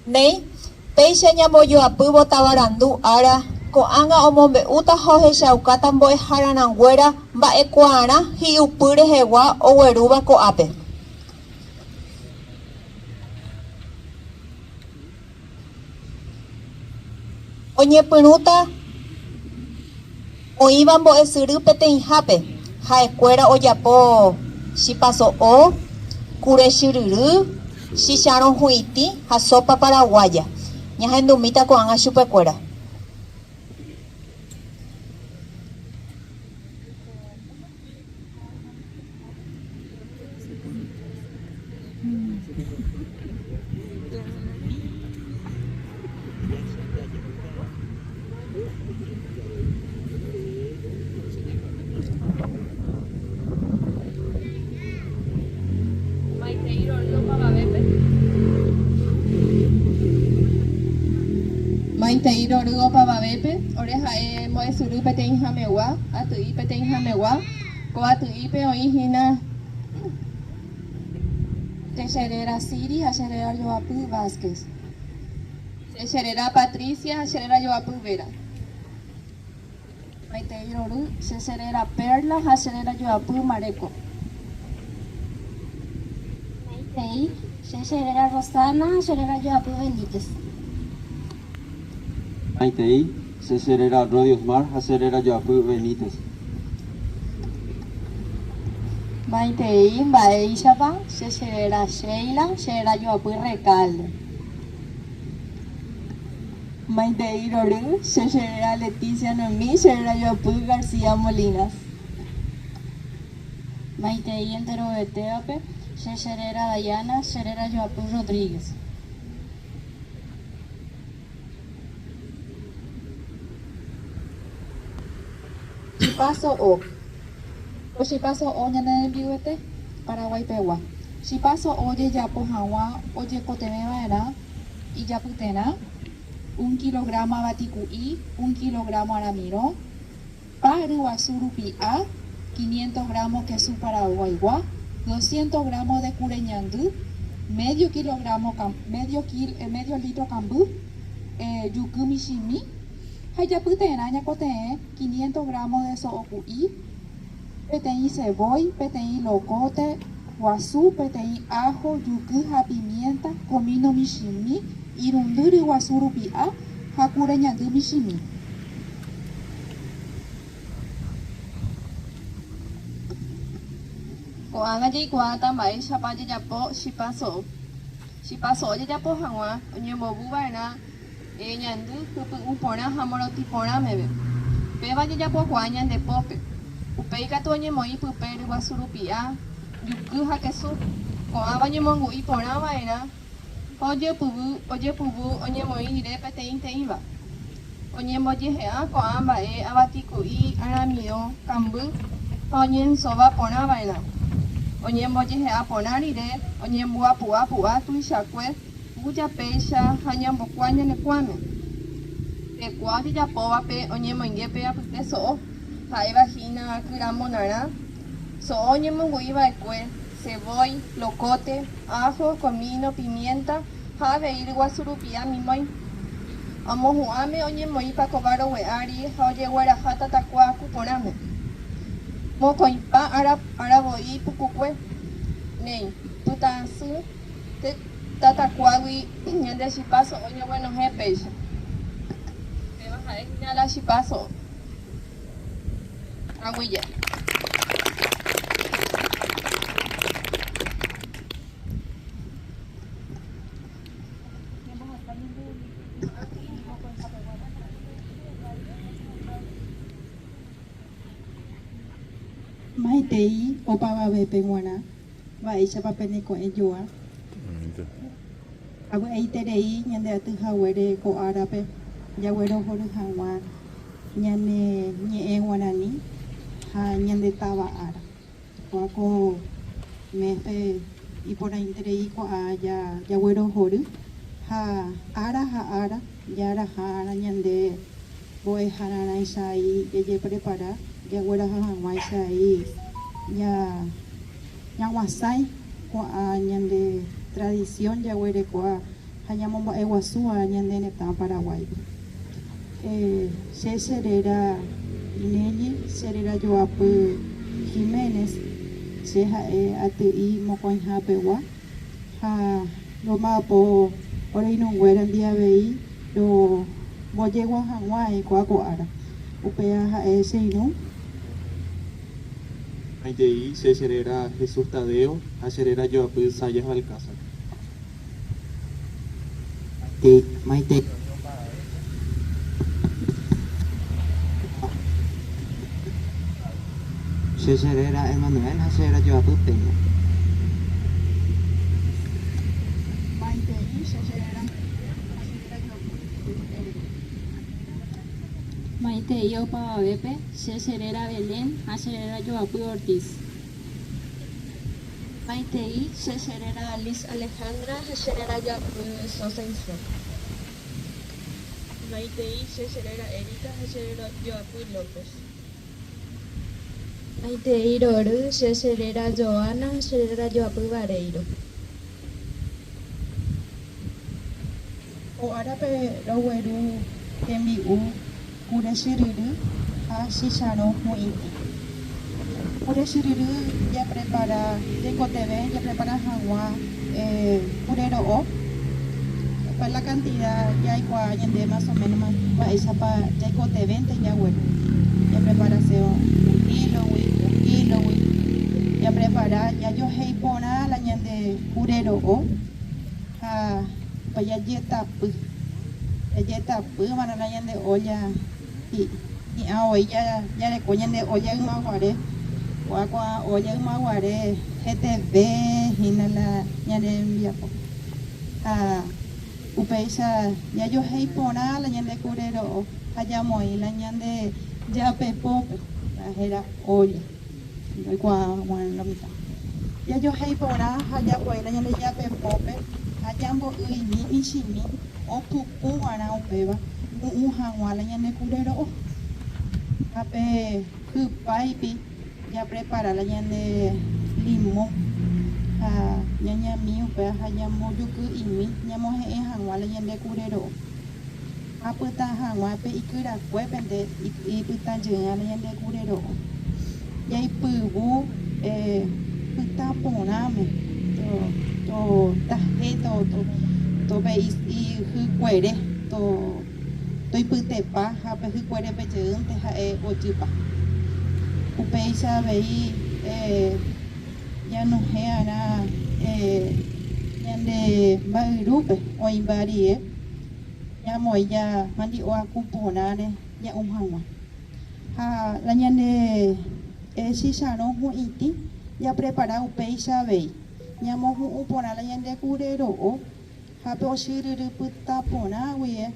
Néi, péicha ñambojoapývo tavarandu ára, ko'ág̃a omombe'úta ha ohechaukáta mbo'ehararãnguéra mba'ekuaarã hi'upy rehegua oguerúva ko'ápe. Oñepyrũta oĩva mbo'esyry peteĩhápe, ha'ekuéra ojapo chipaso'o, kure chyryry, chicharõ hu'itĩ ha sopa paraguaya. Ñahendumíta ko'ág̃a chupekuéra. Maitei rory opavavépe. Maitei rory opavavépe, ore ha'e mbo'esyry peteĩhamegua, aty'i peteĩhamegua, ko aty'ípe oĩ hína Che che réra Siri ha che réra Joapy Vázquez. Che che réra Patricia ha che réra Joapy Vera. Maitei rory, che che réra Perla ha che réra Joapy Maréko. Maitei, che che réra Rosana ha che réra Joapy Benítez. Maitei, che che réra Rodi Osmar ha che réra Joapy Benítez. Maitei, mba'éichapa, che che réra Sheila, che réra Joapy Recalde. Maitei rory, che che réra Leticia Noemí, che réra Joapy García Molinas. Maitei enterovetévape, che che réra Dayana, che réra Joapy Rodríguez. Chipa so'o. Ko chipa so'o ñane rembi'uete Paraguái pegua. Chipa so'o ojejapo hag̃ua ojekotevẽ va'erã ijapyterã, un kilogramo avati ku'i, un kilogramo aramirõ, pa ryguasu rupi'a, quinientos gramo kesu paraguaigua, doscientos gramo de kure ñandy, medio kilogramo medio medio litro kamby, juky michĩmi, ha ijapyterã ñakotevẽ quinientos gramo de so'o ku'i, Peteĩ sevói, peteĩ lokóte guasu, peteĩ áho, juky ha pimiénta, komíno michĩmi, irundy ryguasu rupi'a ha kure ñandy michĩmi. Ko'ág̃a jaikuaáta mba'éichapa jajapo chipa so'o. Chipa so'o jajapo hag̃ua oñembovu va'erã Ñandy hypy'ũ porã ha morotĩ porã meve. Péva jajapokuaa ñande pópe. Upéi katu oñemoĩ pype ryguasu rupi'a, juky ha kesu. Ko'ãva oñemongu'i porã va'erã ha ojepyvy ojepyvu oñemoĩ rire peteĩteĩva. Oñembojehe'a ko'ã mba'e avatiku'i, aramirõ, kamby ha oñensova porã va'erã. Oñembojehe'a porã rire oñembuapu'a pu'a tuichakue Mbuja péicha ha ñambokua ñane kuãme. Pe kua ojejapóvape oñemoinge pe apyte so'o, ha'éva hína kyramonarã, so'o oñemongu'i va'ekue, sevói, lokóte, áho, komíno, pimiénta ha avei ryguasu rupi'a mimói. Amohu'ãme oñemoĩ pakova rogue ári ha ojegueraha tatakua aku porãme. Mokõipa ára aravo'i pukukue. Néi, pytãsy. Pe tatakuágui ñande chipa so'o ñaguenohẽ péicha. Péva ha'e hína la chipa so'o. Aguyje. Maitei opavavépe g̃uarã. Mba'éichapa peneko'ẽ joa? Avy'aiterei ñande aty haguére ko árape jaguerohory hag̃ua ñane ñe'ẽ guarani ha ñande táva ára. Kóa ko mes-pe iporãiterei ko'ã jaguerohory ha ára ha ára jaraha ára ñande mbo'ehararãichai jajeprepara jagueraha hag̃uáichai ñaguasãi ko'ã ñande tradición jaguerekóva. ha ñamomba'eguasúva ñane retã Paraguáipe. Che cheréra Nelly, che réra joapy Giménez, che ha'e aty'i mokõiha pegua ha romba'apo ore irũnguéra ndi avei rombojegua hag̃ua aikuaa ko ára. Upéva ha'e che irũ. Maitei, che cheréra Jesús Tadeo ha che réra joapy Zayas Balcázar. Maitei. Che cheréra Emanuel ha che réra joapy Peña. Maitei, che cheréra María ha che réra joapy Erwin. Maitei opavavépe, che cheréra Belén ha che réra joapy Ortiz. Maitei, che cheréra Liz Alejandra ha che réra joapy Sosa Insúa. Maitei, che cheréra Erika ha che réra joapy López. Maitei rory, che cheréra Joana ha che réra joapy Bareiro. Ko árape rogueru tembi'u kure chyryry ha chicharõ hu'itĩ. Kure chyryry japrepara jaikotevẽ japrepara hag̃ua kure ro'o. Upe la cantida jaikuaa ñande más o menos mba'éichapa jaikotevẽnte jagueru. Japreparaséva un kílogui, dos kílogui. Japrepara jajohéi porã la ñande kure ro'o ha upe jajetapy. Jajetapýva'erã la ñande olla hi'ã voi jareko ñande olla ymaguare. Kóa ko'ã olla ymaguare heteve hína la ñane rembiapo. Ha upéicha jajohéi porã la ñande kure ro'o ha jamoĩ la ñande japepópe, la héra olla. Oikuaa hag̃ua lo mitã. Jajohéi porã ha japo'i la ñande japepópe ha jambo'ymi michĩmi opuku va'erã upéva hu'ũ hag̃ua la ñande kure ro'o. Ha pe hypáipi japrepara la ñande limõ ha ñañami upéva ha ñambojuky'imi ñamohe'ẽ hag̃ua la ñande kure ro'o. Ha pytã hag̃ua pe ikyrakuépente ipytã jey'ã la ñande kure ro'o. Jaipyvu pytã porãme to tahe to pe ihykuere toipytepa ha pe hykuerépe jeýnte ha'e ojýpa. Upéicha avei ñanohẽ'arã ñande mba'yrúpe oĩmba rie ñamoĩ mandi'o aku porãre ña'u hag̃ua. Ha la ñane chicharõ hu'itĩ japrepara upéicha avei. Ñamohu'ũ porã la ñande kure ro'o ha pe ochyryry pytã porã guie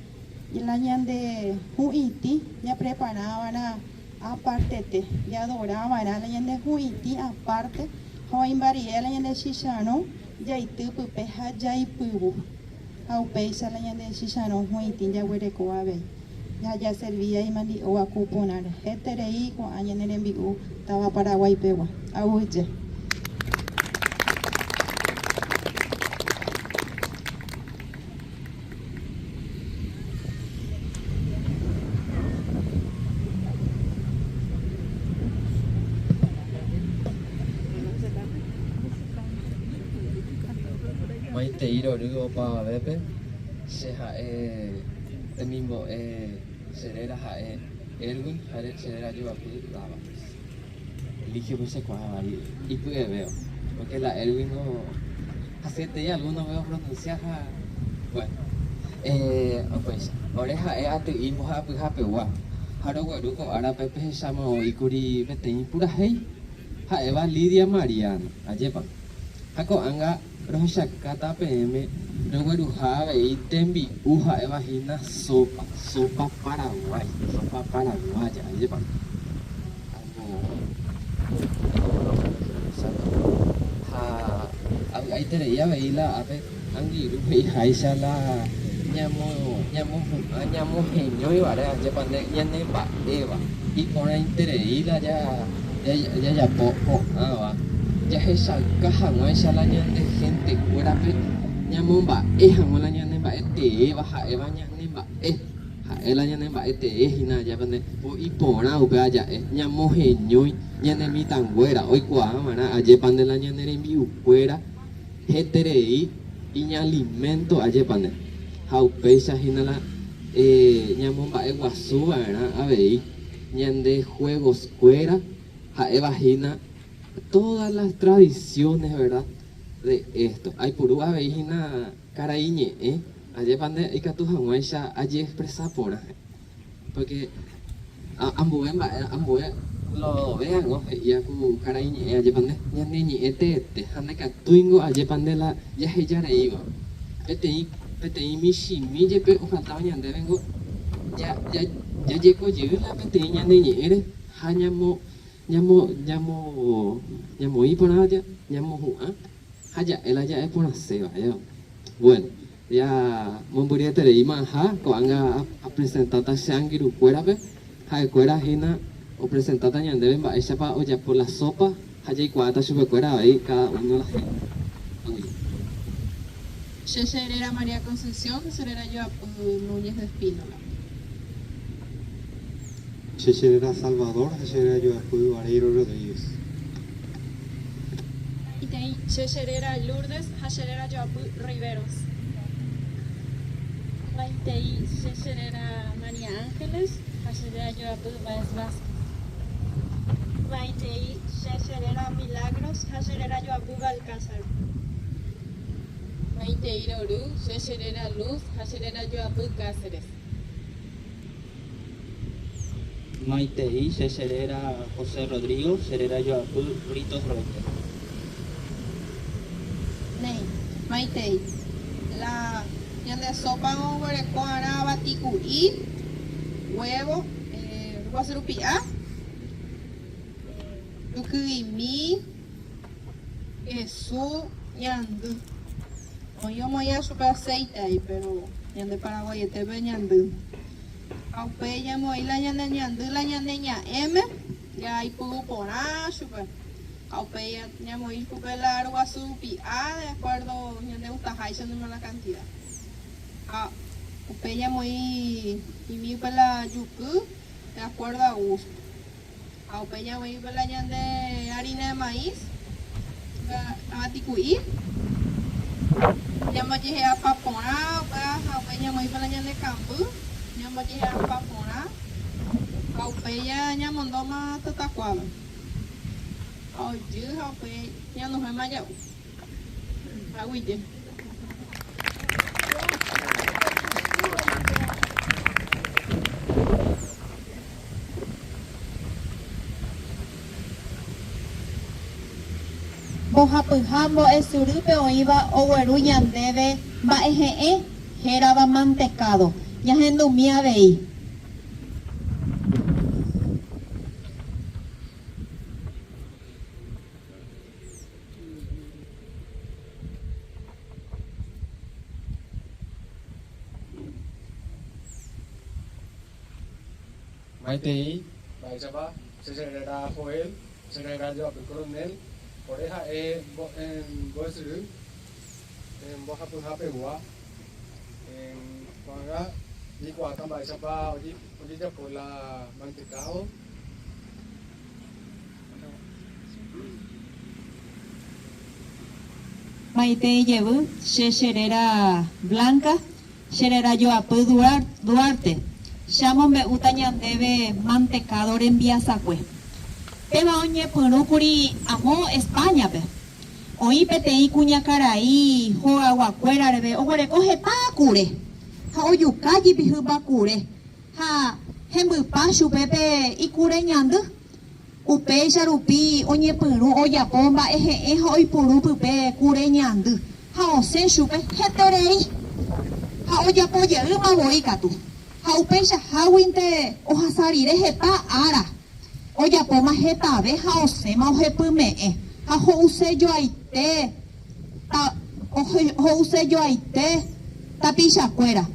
la ñande hu'itĩ japreparava'erã apartete. Jadorava'erã la ñande hu'itĩ aparte ha oĩmba rie la ñande chicharõ jaity pype ha jaipyvu. Ha upéicha la ñande chicharõ hu'itĩ jaguereko avei. Ha jaservía imandi'o aku porãre. Heterei ko'ã ñane rembi'u táva Paraguaipegua. Aguyje. Maitei rory opavavépe, che ha'e temimbo'e che réra ha'e Erwin ha che réra joapy Dava. Eligio pe chekuaáva ipy'evéva, porque la Erwin no hasyetei alguno veo pronunciar ha bueno. Upéicha, ore ha'e aty'i mbohapyhapegua ha rogueru ko árape pehechamavoíkuri peteĩ purahéi ha'éva Lidia Mariana, ajépa. Ha ko'ág̃a rohechakáta peẽme rogueruha avei tembi'u ha'éva hína sópa, sópa paraguái, sópa paraguaya, ajépa. Ha avy'aiterei avei la ápe angirũ he'iháicha la ñamohu'ã ñamoheñóivare ajépa ñanemba'éva. Iporãiterei la jajapo ko'ãva jahechauka hag̃uáicha la ñande hentekuérape. Ñamomba'e hag̃ua la ñane mba'e teéva ha'éva ñane mba'e. Ha'e la ñane mba'e tee hína ajépa nde iporã upéva ja'e. Ñamoheñói ñane mitãnguéra oikuaa va'erã ajépa nde la ñane rembi'ukuéra heterei iñaliménto ajépa nde. Ha upéicha hína la ñamomba'e guasu va'erã avei ñande juegos kuéra ha'éva hína todas las tradiciones, verdad, de esto. Aipuru avei hína karai ñe'ẽ, ajépa nde ikatu hag̃uáicha ajeexpresa porã. Porque ambue mba'e, ambue lo véango he'íva ku karai ñe'ẽ ajépa nde, ñane ñe'ẽ teete ha ndaikatúingo ajépa nde la jaheja reíva. Peteĩ, peteĩ michĩmi jepe ofaltáva ñandévengo ja, ja, jajeko jey la peteĩ ñane ñe'ẽre ha ñamo Ñamo, ñamo, ñamoĩ porã ñamohu'ã ha ja'e la ja'e porãséva, ajépa. Bueno, ja mombyryetereíma aha, ko'ág̃a apresentáta che angirũkuérape, ha'ekuéra hína opresentáta ñandéve mba'éichapa ojapo la sopa ha jaikuaáta chupekuéra avei káda uno la he'íva. Che che réra María Concepción, che réra joapy Núñez de Espínola. Che cheréra Salvador ha che réra joapy Vareiro Rodríguez. Peteĩ che cheréra Lourdes ha che réra joapy Riveros. Maitei che cheréra María Ángeles ha che réra joapy Báez Vázquez. Maitei che cheréra Milagros ha che réra joapy Balcázar. Maitei rory, che cheréra Luz ha che réra joapy Cáceres. Maitei, che cheréra José Rodrigo, che réra joapy Britos Roque. Néi, maitei. La ñande sopa oguereko arã avati ku'i, huevo, ryguasu rupi'a, juky'imi, kesu, ñandy. Oĩ omoĩva chupe aceite aí, pero ñande Paraguaietépe ñandy. Ha upéi ñamoĩ la ñane ñandy la ñane ña'ẽme, jaipygu porã chupe. Ha upéi ñamoĩ chupe la ryguasu rupi'a de acuerdo ñande gustaháicha número la cantidad. Ha upéi ñamoĩ imi upe la juky de acuerdo a gusto. Ha upéi ñamoĩ upe la ñande harina de maíz, avati ku'i, ñambojehe'apa porã upéva ha upéi ñamoĩ upe la ñande kamby, ñambojehe'apa porã ha upéi ñamondóma tatakuápe. Ha ojy ha upéi ñanohẽma ja'u. Aguyje. Mbohapyha mbo'esyrýpe oĩva ogueru ñandéve mba'ehe'ẽ hérava mantecado. Ñahendumi avei. Maitei, mba'éichapa, che cheréra Joel, che réra Joapy Coronel, ore ha'e mbo'esyry mbohapyhapegua. Ko'ág̃a jaikuaáta mba'éichapa ojejapo la mantecado. Maitei jevy, che cheréra Blanca, Che réra Joapy Duarte. Che amombe'úta ñandéve mantecado rembiasakue. Péva oñepyrũkuri amo España-pe. Oĩ peteĩ kuñakarai hogaguakuéra reve oguereko heta kure, ha ojuka jipi hypa kure, ha hembypa chupe pe ikure ñandy. Upéicha rupi oñepyrũ ojapo mba'ehe'ẽ ha oipuru pype kure ñandy. Ha osẽ chupe heterei, ha ojapo jeýma voi katu. Ha upeichaháguinte ohasa rire heta ára, ojapóma hetave ha osẽma ohepyme'ẽ, ha ho'usejoaite ta ho'usejoaite tapichakuéra.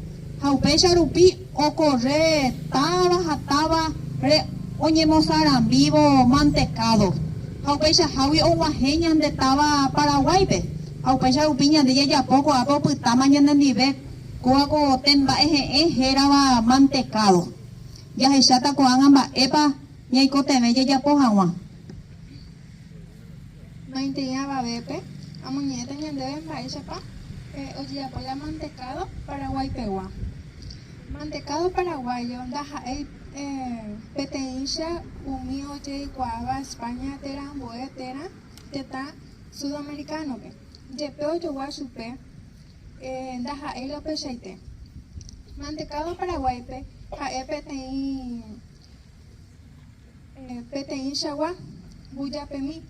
Ha upéicha rupi okorre táva ha táva re oñemosarambívo mantecado. Ha upeichahágui og̃uahẽ ñande táva Paraguáipe. Ha upéicha rupi ñande jajapo ko'ápe opytáma ñanendive kóva ko temba'e he'ẽ hérava mantecado. Jahecháta ko'ág̃a mba'épa ñaikotevẽ jajapo hag̃ua. Maitei avavépe, amoñe'ẽta ñandéve mba'éichapa ojejapo la mantecado Paraguaipegua. Mantecado paraguayo ndaha'éi peteĩcha umi ojeikuaáva España térã ambue térã tetã sudamericano-pe. Jepe ojogua chupe ndaha'éi la upeichaite. Mantecado Paraguáipe ha'e peteĩ Peteĩchagua mbujapemi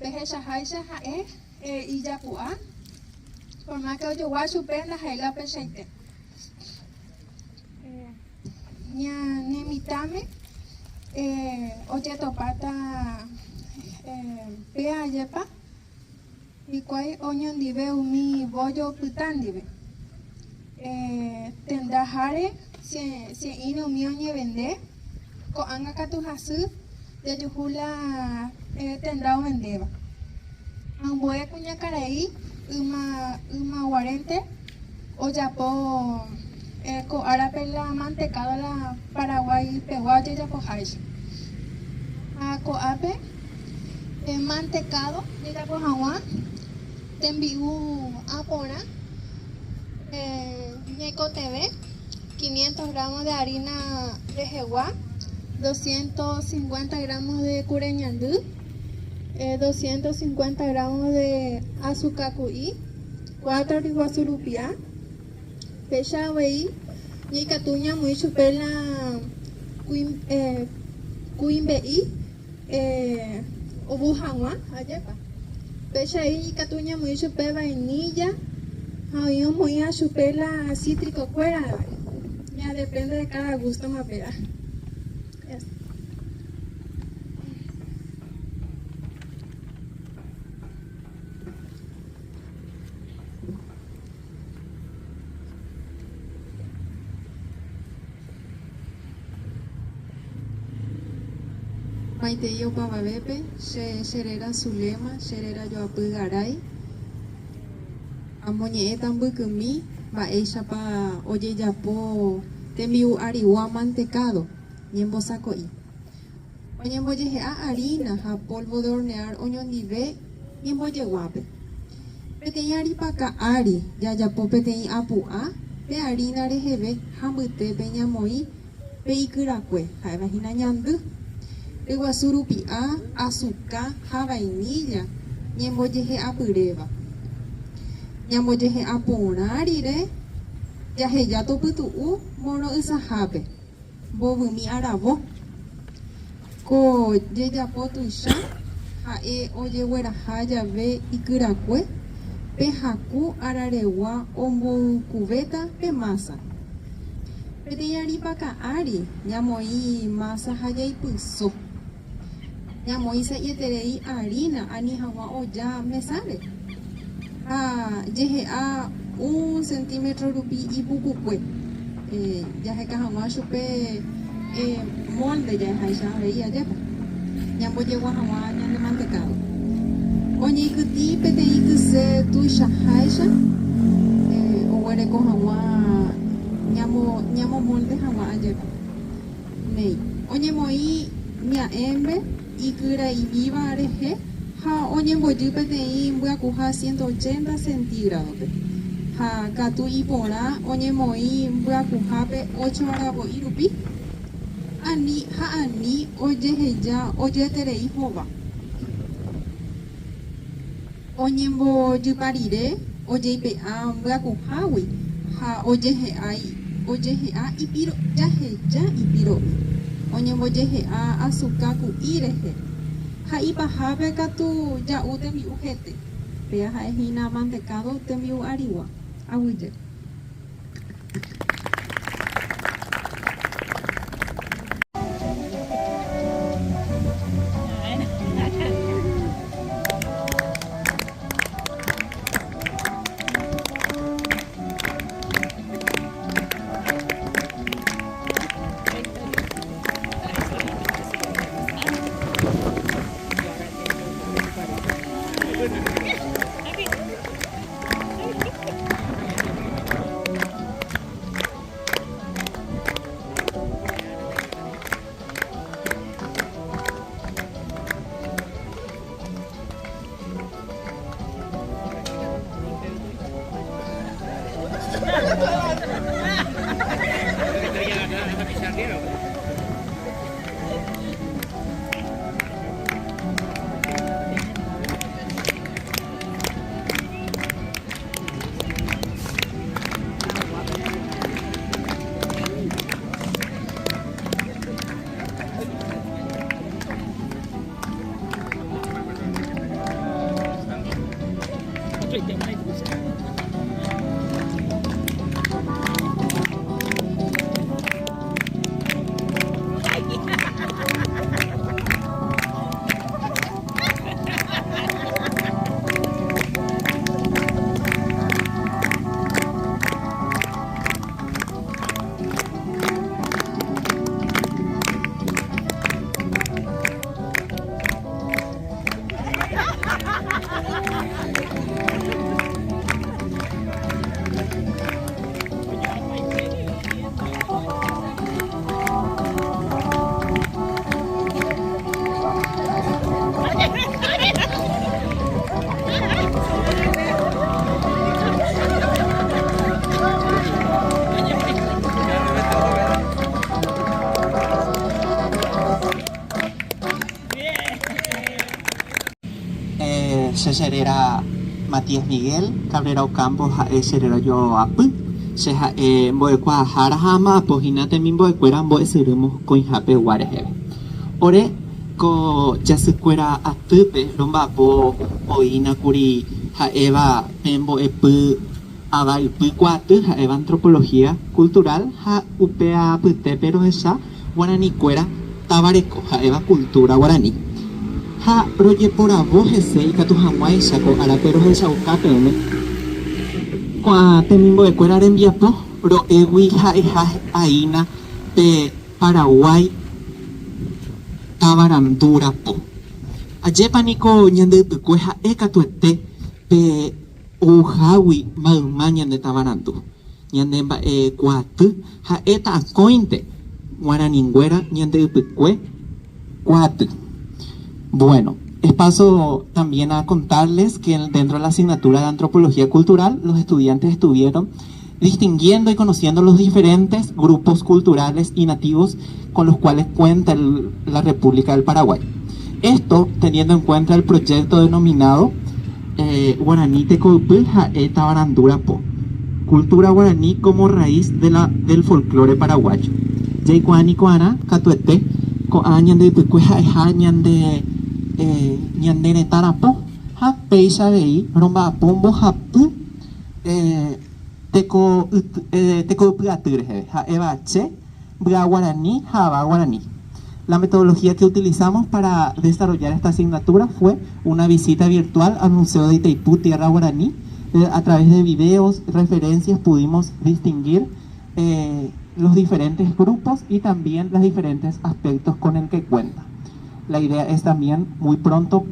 pehechaháicha ha'e ijapu'a, por más que ojogua chupe ndaha'éi la upeichaite. Ñane mitãme ojetopáta pe ajépa hikuái oñondive umi bollo pytã ndive. Tenda háre cie'ĩre umi oñevende, ko'ág̃a katu hasy jajuhu la tenda ovendéva. Ambue kuñakarai ymaguarénte ojapo ko árape la mantecado la Paraguay pegua ojejapoháicha. Ha ko'ápe mantecado jajapo hag̃ua tembi'u aporã ñaikotevẽ 500 gramos de harina rehegua, 250 gramos de kure ñandy, 250 gramos de asuka ku'i, 4 ryguasu rupi'a. Péicha avei ñaikatu ñamoĩ chupe la kuimbe'i ovu hag̃ua, ajépa? Péicha avei ikatu ñamoĩ chupe vainilla ha oĩ omoĩva chupe la cítrico-kuéra avei. Ya depende de cada gusto ma péva. Maitei opavavépe, che che réra Zulema, che réra Joapy Garay. Amoñe'ẽta mbykymi mba'éichapa ojejapo tembi'u arigua mantecado ñembosako'i. Oñembojehe'a harina ha polvo de hornear oñondive ñembojeguápe. Peteĩ aripaka ári jajapo peteĩ apu'a pe harina reheve ha mbytépe ñamoĩ pe ikyrakue, ha'éva hína ñandy. Ryguasu rupi'a, asuka ha vainilla ñembojehe'apyréva. Ñambojehe'a porã rire jaheja topytu'u moro'ysãhápe. Mbovymi aravo. Ko jejapo tuicha ha'e ojegueraha jave ikyrakue, pe haku araregua omboykuvéta pe mása. Peteĩ aripaka ári ñamoĩ mása ha jaipyso. Ñamoĩ sa'ieterei arína ani hag̃ua oja mesáre ha jehe'a un centímetro rupi ipukukue jaheka hag̃ua chupe molde ja'eháicha avei ajépa ñambojegua hag̃ua ñane mantecado. Oñeikytĩ peteĩ kyse tuichaháicha oguereko hag̃ua ñamomolde hag̃ua ajépa. Néi, oñemoĩ ña'ẽmbe ikyra'imíva rehe ha oñembojy peteĩ mbyakuha 180 centígrado-pe, ha katu iporã oñemoĩ mbyakuhápe ocho aravo'i rupi, ani ha ani ojeheja ojoeterei hova. Oñembojypa rire ojeipe'a mbyakuhágui ha ojehe'a jaheja ipiro'y, oñembojehe'a asuka ku'i rehe ha ipahápe katu ja'u tembi'u hete, péa ha'e hína mantecado tembi'u arigua. Aguyje. Che cheréra Matías Miguel Cabrera Ocampo ha'e che réra joapy. Che ha'e mbo'ekuaahára ha amba'apo hína temimbo'ekuéra mbo'esyry mokõiha pegua reheve. Ore ko jasykuéra atýpe romba'apo oĩna kuri ha'éva pe mbo'epy ava ypy kuaaty ha'éva antropología cultural ha upe apytépe rohecha guaranikuéra táva reko ha'éva cultura guarani. Ha rojeporavo hese ikatu hag̃uáicha ko árape rohechauka peẽme ko'ã temimbo'ekuéra rembiapo ro'égui ha'eha aína pe Paraguái tavarandu rapo. Ajépa niko ñande ypykue ha'e katuete pe ouhágui mayma ñande tavarandu. Ñande mba'ekuaaty ha'éta akóinte guaraninguéra ñande ypykue kuaaty. Bueno, es paso también a contarles que dentro de la asignatura de Antropología Cultural los estudiantes estuvieron distinguiendo y conociendo los diferentes grupos culturales y nativos con los cuales cuenta la República del Paraguay. Esto teniendo en cuenta el proyecto denominado eh, Guaraní Tekoypy ha'e Tavarandu Rapo, Cultura Guaraní como raíz de la, del folclore paraguayo. Jaikuaa niko arã katuete ko'ã ñande ypykue ha'eha ñande, eh, ñande retã rapo ha péicha avei romba'apo mbohapy eh, teko, eh, tekoypy aty reheve, ha'éva che, Mbya Guaraní ha Ava Guaraní. La metodología que utilizamos para desarrollar esta asignatura fue una visita virtual al Museo de Itaipú Tierra Guaraní. Eh, a través de videos, referencias, pudimos distinguir eh, los diferentes grupos y también los diferentes aspectos con el que cuenta. La idea es también muy pronto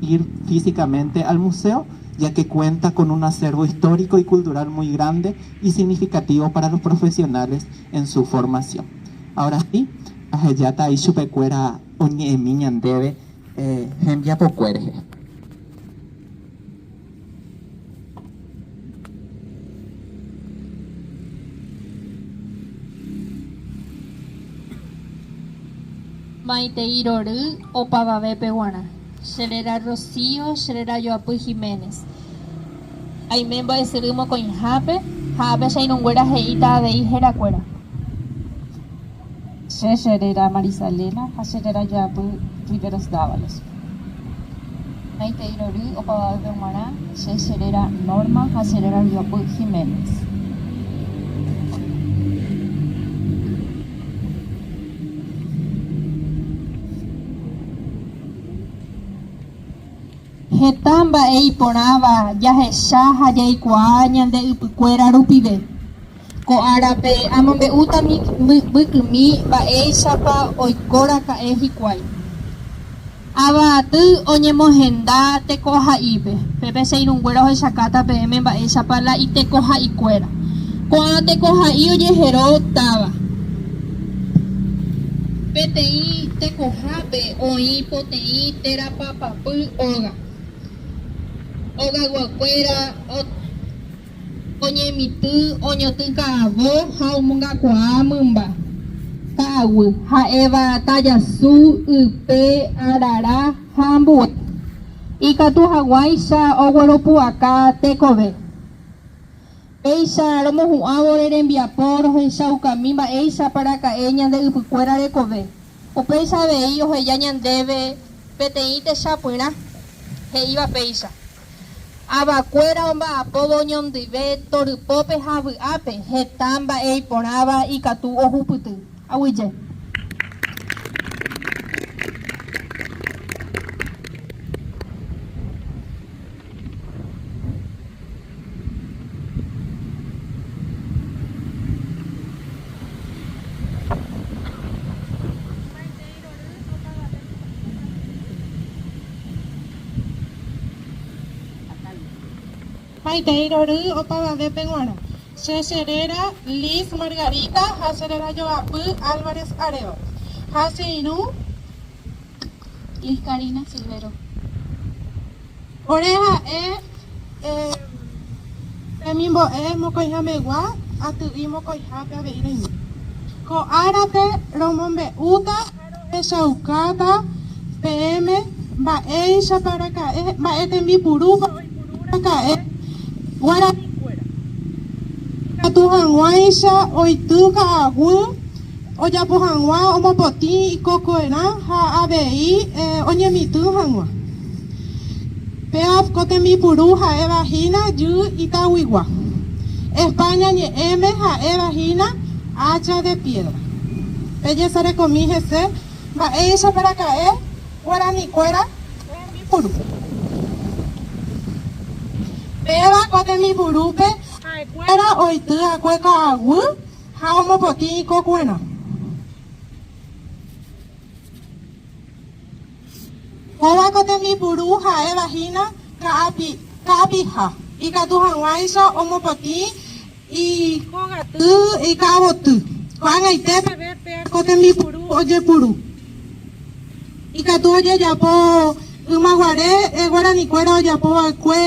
ir físicamente al museo, ya que cuenta con un acervo histórico y cultural muy grande y significativo para los profesionales en su formación. Ahora sí, ahejáta ichupekuéra oñe'ẽmi ñandéve eh, hembiapokue rehe. Maitei rory opavavépe guarã. Che réra Rocío, che réra Joapy Jiménez. Aime mbo'esyry mokõihápe ha ápe che irũnguéra he'íta avei herakuéra. Che che réra Marisa Elena ha che réra Joapy Riveros Dávalos. Maitei rory opavavépe g̃uarã, che che réra Norma ha che réra Joapy Jiménez. Heta mba'e iporãva jahecha ha jaikuaa ñande ypykuéra rupive. Ko árape amombe'úta mbykymi mba'éichapa oikoraka'e hikuái. Ava aty oñemohenda tekoha'ípe. Pépe che irũnguéra ohechakáta peẽme mba'éichapa la itekoha'ikuéra. Ko'ã tekoha'i ojehero táva. Peteĩ tekohápe oĩ poteĩ térã papapy óga. Ogayguakuéra oñemitỹ, oñotỹ ka'avo ha omongakuaa mymba. Ka'aguy, ha'éva Tajasu, Ype, Arara ha ambue, ikatu haguãicha ogueropu'aka tekove. Péicha romohu'ãvo ore rembiapo rohechaukami mba'éichapa raka'e ñande ypykuéra rekove. Upéicha avei oheja ñandéve peteĩ techapyrã he'íva péicha, Avakuéra omba'apóvo oñondive torypópe ha vy'ápe heta mba'e iporãva ikatu ohupyty. Aguyje. Maitei rory opavavépe g̃uarã. Che cheréra Liz Margarita ha che rerajoapy Álvarez Arevalo. Ha che irũ. Liz Karina Silvero. Ore ha'e temimbo'e mokõihamegua aty'i mokõihápe avei roime. Ko árape romombe'úta ha rohechaukáta peẽme mba'éichapa raka'e, mba'e tembipurúpa oipuru raka'e guaranikuéra. Ikatu hag̃uáicha oity ka'aguy Ojapo hag̃ua omopotĩ ikokuerã ha avei oñemitỹ hag̃ua. Péva ko tembipuru ha'éva hína jy itaguigua. España ñe'ẽme ha'éva hína hacha de piedra. Pejesarekomi hese mba'éichapa raka'e guaranikuéra rembipuru. Péva ko tembipurúpe ha'ekuéra oity akue ka'aguy Ha omopotĩ ikokuerã. Kóva ko tembipuru ha'éva hína ka'apiha, ikatu hag̃uáicha omopotĩ ikogaty ika'avoty. Ko'ag̃aite peve pe ko tembipuru ojepuru. Ikatu ojejapo ymaguare guaranikuéra ojapo va'ekue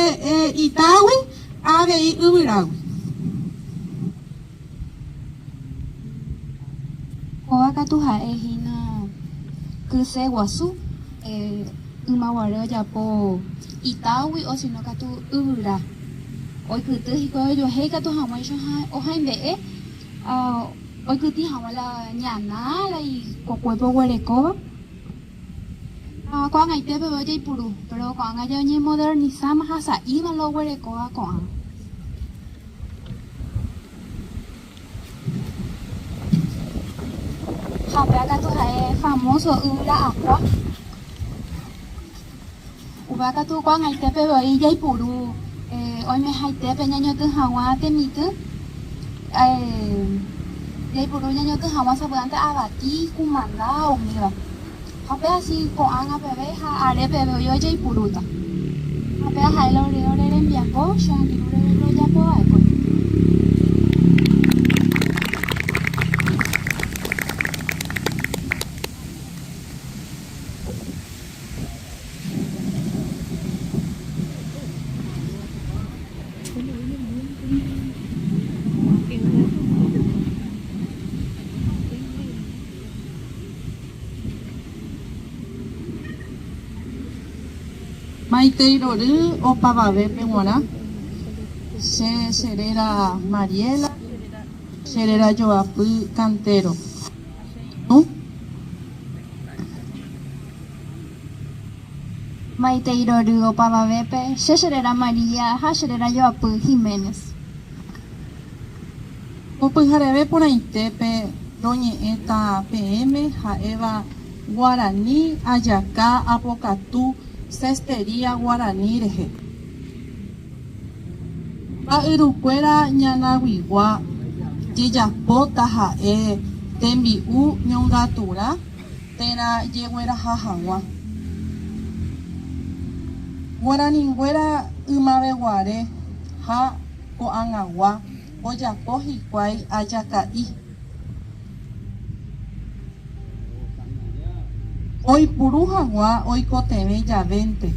itágui avei yvyrágui. Kóva katu ha'e hína kyse guasu, ymaguare ojapo itágui osino katu yvyra. Oikyty hikuái ojuehe ikatu hag̃uáicha ohaimbe'e oikytĩ hag̃ua la ñana la ikokuépe oguerekóva. Ha ko'ag̃aite peve ojeipuru, péro ko'ág̃a ja oñemodernisáma ha sa'íma la oguerekóva ko'ág̃a. Ha upéva katu ha'e famóso yvyra akua. Upéva katu ko'ag̃aite peve voi jaipuru oimehaitépe ñañotỹ hag̃ua temitỹ, jaipuru ñañotỹ hag̃ua sapy'ánte avati, kumanda, umíva. Ha upéva si ko'ág̃a peve ha are peve voi ojeipurúta. Ha upéva ha'e la ore ore rembiapo che angirũ rojapo va'ekue. Maitei rory opavavépe g̃uarã, che cheréra Mariela, che réra joapy Cantero. Che irũ. Maitei rory opavavépe, che cheréra María ha che réra joapy Jiménez. Ko pyhareve porãitépe roñe'ẽta peẽme ha'éva Guarani ajaka apokatu cestería guarani rehe. Mba'yrukuéra ñanaguigua jejapo taha'e tembi'u ñongaturã térã jegueraha hag̃ua. Guaraninguéra ymaveguare ha ko'ag̃agua ojapo hikuái ajaka'i. Oipuru hag̃ua oikotevẽ javénte,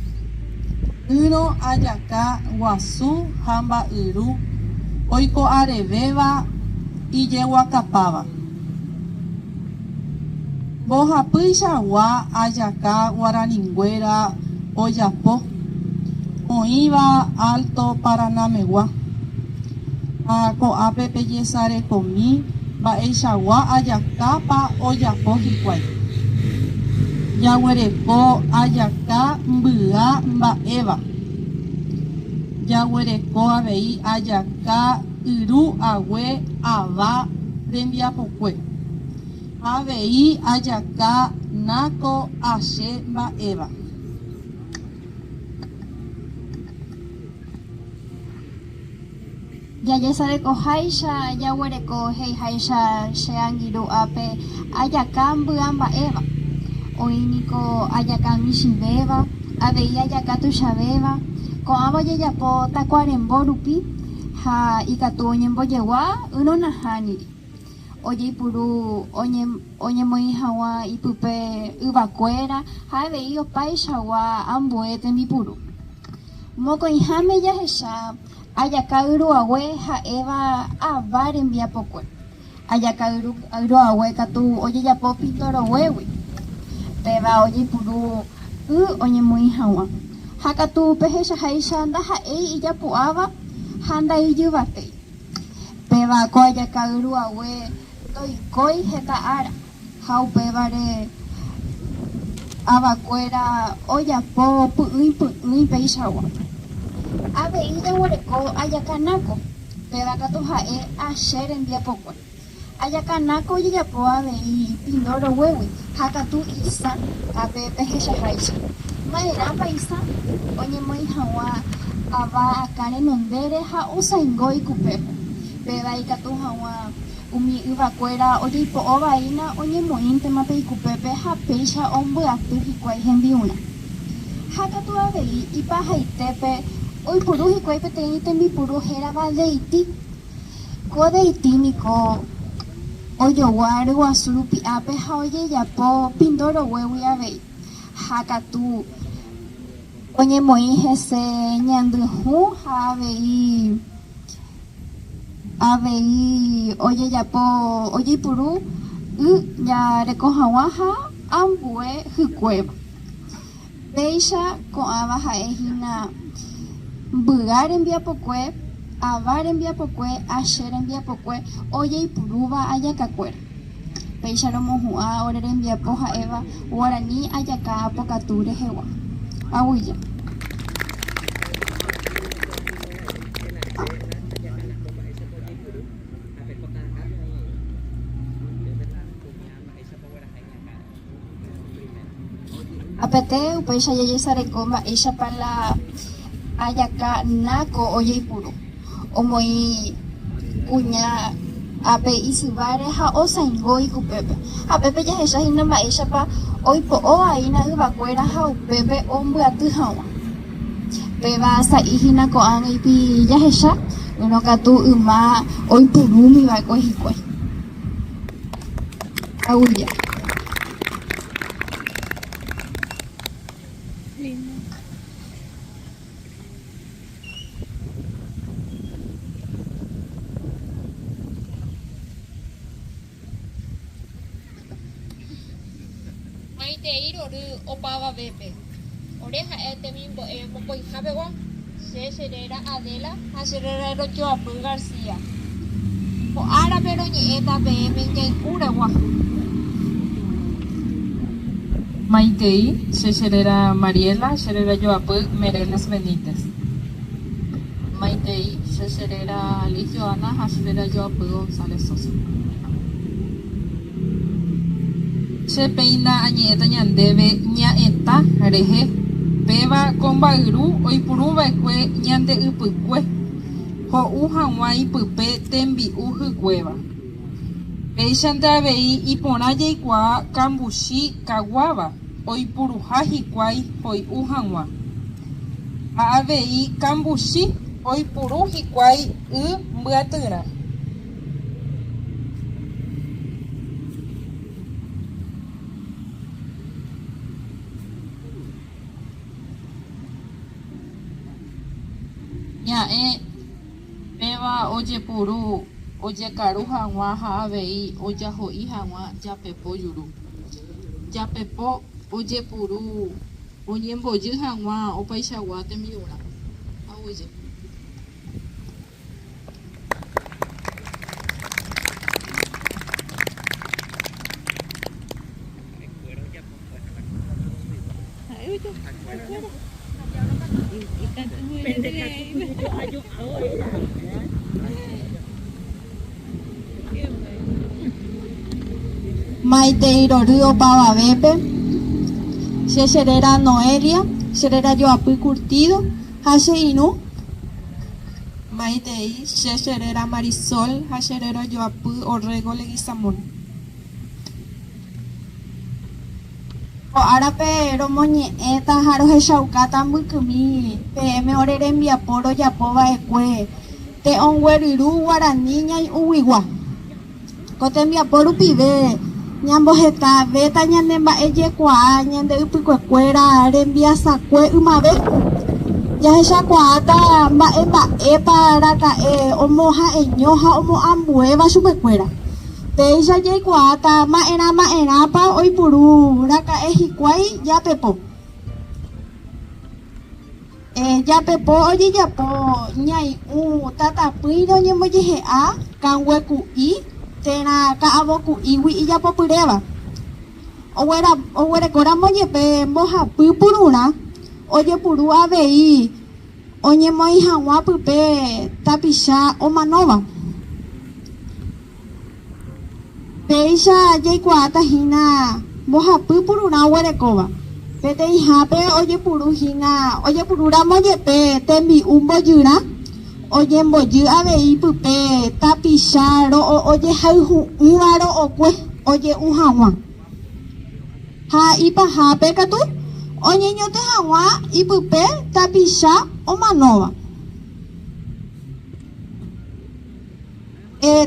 ỹrõ ajaka guasu ha mba'yru oiko'arevéva ijeguakapáva. Mbohapyichagua ajaka guaraninguéra ojapo, oĩva Alto Paranámegua. Ha ko'ápe pejesarekomi mba'eichagua ajakápa ojapo hikuái. Jaguereko ajaka mbya mba'éva. Jaguereko avei ajaka yru hague ava rembiapokue. Ha avei ajaka náko ache mba'éva. Jajesarekoháicha jaguereko he'iháicha che angirũ ápe ajaka mbya mba'éva. Oĩ niko ajaka michĩvéva, avei ajaka tuichavéva, ko'ãva ojejapo takuarembo rupi ha ikatu oñembojegua ỹrõ nahániri. Ojeipuru oñemoĩ hag̃ua ipype yvakuéra ha avei opaichagua ambue tembipuru. Mokõiháme jahecha ajaka yruague ha'éva ava rembiapokue. Ajaka yruague katu ojejapo pintoroguégui, péva ojeipuru y oñemoĩ hag̃ua. Ha katu pehechaháicha ndaha'éi ijapu'áva ha ndaijyvatéi. Péva ko ajaka yruague ndoikói heta ára ha upévare avakuéra ojapo py'ỹi py'ỹi peichagua. Avei jaguereko ajaka náko, péva katu ha'e ache rembiapokue. Ajaka náko ojejapo avei pindo roguégui ha katu isã ápe pehechaháicha. Ma'erãpa isã? Oñemoĩ hag̃ua ava akã renondére ha osãingo ikupépe. Péva ikatu hag̃ua umi yvakuéra ojeipo'ovaína oñemoĩntema pe ikupépe ha péicha ombyaty hikuái hembi'urã. Ha katu avei ipahaitépe oipuru hikuái peteĩ tembipuru hérava deity. Ko deity niko ojogua ryguasu rupi'ápe ha ojejapo pindo roguégui avei, ha katu oñemoĩ hese ñandyhũ ha avei avei ojejapo ojeipuru y jareko hag̃ua ha ambue hykuéva. Péicha ko'ãva ha'e hína mbyga rembiapokue, ava rembiapokue, ache rembiapokue ojeipurúva ajakakuéra. Péicha romohu'ã ore rembiapo ha'éva guarani ajaka apokatu rehegua. Aguyje. Apete upéicha jajesareko mba'éichapa la ajaka náko ojeipuru. Omoĩ kuña ápe isyváre ha osãingo ikupépe. Ha pépe jahecha hína mba'éichapa oipo'o aína yvakuéra ha upépe ombyaty hag̃ua. Péva sa'i hína ko'ág̃a ipi jahecha, ỹrõ katu yma oipurúmi va'ekue hikuái. Aguyje. Maitei rory opavavépe. Ore ha'e temimbo'e mokõiha pegua. Che cheréra Adela ha che réra rojoapy García. Ko árape roñe'ẽta peẽme ñai'ũ regua. Maitei, che cheréra Mariela, che réra joapy Mereles Benítez. Maitei, che cheréra Liz Joana ha che réra joapy González Sosa. Che péina añe'ẽta ñandéve ña'ẽta rehe, péva ko mba'yru oipuruva'ekue ñande ypykue, ho'u hag̃ua ipype tembi'u hykuéva. Péichante avei iporã jaikuaa kambuchi kaguáva oipuruha hikuái hoy'u hag̃ua. Ha avei kambuchi oipuru hikuái y mbyatyrã. Ña'ẽ péva ojepuru ojekaru hag̃ua ha avei ojaho'i hag̃ua japepo juru. Japepo ojepuru oñembojy hag̃ua opaichagua tembi'urã. Aguyje. Maitei rory opavavépe, che cheréra Noelia, che réra joapy Curtido ha che irũ. Maitei, che cheréra Marisol ha che réra joapy Orrego Leguizamón. Ko árape romoñe'ẽta ha rohechaukáta mbykymi peẽme ore rembiapo rojapo va'ekue te'õngueryru guarani ñai'ũguigua. Ko tembiapo rupive ñambohetavéta ñane mba'ejekuaa ñande ypykuekuéra rembiasakue ymave. Jahechakuaáta mba'e mba'épa raka'e omoha'eño ha omoambuéva chupekuéra. Péicha jaikuaáta ma'erã ma'erãpa oipuru raka'e hikuái japepo. Japepo ojejapo ñai'ũ tatapỹire oñembojehe'a kangue ku'i térã ka'avo ku'ígui ijapopyréva. Oguerekóramo jepe mbohapy pururã ojepuru avei oñemoĩ hag̃ua pype tapicha omanóva. Péicha jaikuaáta hína mbohapy pururã oguerekóva. Peteĩhápe ojepuru hína ojepurúramo jepe tembi'u mbojyrã, ojembojy avei pype tapicha ro'o ojehayhu'ỹva ro'okue oje'u hag̃ua. Ha ipahápe katu oñeñotỹ hag̃ua ipype tapicha omanóva.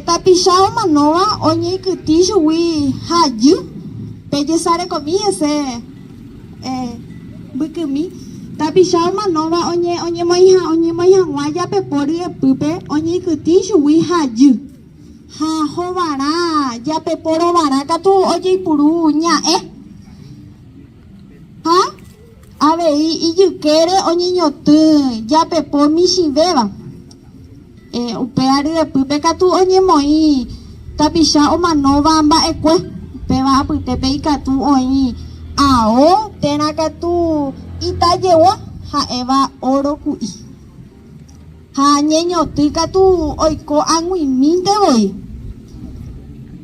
Tapicha omanóva oñeikytĩ chugui hajy, pejesarekomi hese mbykymi. Tapicha omanóva oñemoĩ hag̃ua japepo ryepýpe oñeikytĩ chugui hajy. Ha hovarã japepo rovarã katu ojeipuru ña'ẽ. Ha avei ijykére oñeñotỹ japepo michĩvéva. Upe aryepýpe katu oñemoĩ tapicha omanóva mba'ekue, upéva apytépe ikatu oĩ ao térã katu ita jegua ha'éva óro ku'i. Ha ñeñotỹ katu oiko ag̃uimínte voi.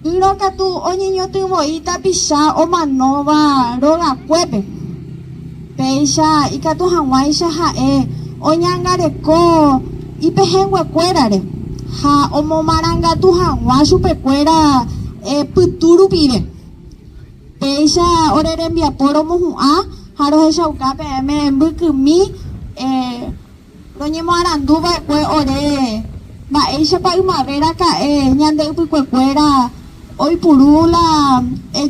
Ýrõ katu oñeñotỹ voi tapicha omanóva rogakuépe. Péicha ikatu hag̃uáicha ha'e oñangareko ipehẽnguekuérare ha omomarangatu hag̃ua chupekuéra pytu rupive. Péicha ore rembiapo romohu'ã ha rohechauka peẽme mbykymi Roñemoarandu va'ekue ore mba'éichapa ymave raka'e ñande ypykuekuéra oipuru la